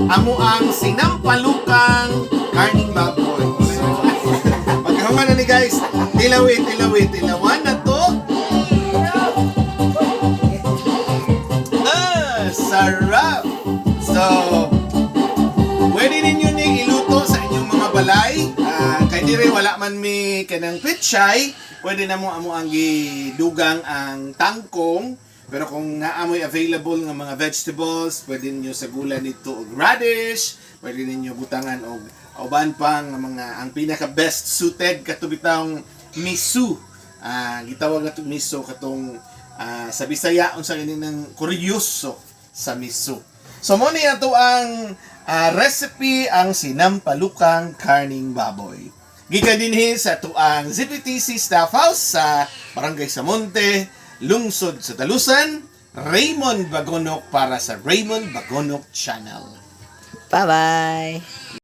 Amo ang sinampalukang karning baboy. So, pagkahuman na ni, guys, tilawit, tilawit, tilawan na to. Ah, sarap! So, pwede ninyo ni iluto sa inyong mga balay. Ah, kay dire wala man mi kanang pichay, pwede na mo amo ang gidugang ang tangkong. Pero kung naamoy available nga mga vegetables, pwede ninyo sagulan nito og radish, pwede ninyo butangan og uban pang mga ang pinaka best suited kato bitawng miso. Ah, gitawag na to miso katong sa Bisaya unsa gani ng kuryoso sa miso. So mo ni ato ang recipe, ang sinampalukang karning baboy. Gikan dinhi sa tuang ZBTC Staff House sa Barangay Samonte, Lungsod sa Talusan, Raymond Bagonok para sa Raymond Bagonok Channel. Bye-bye!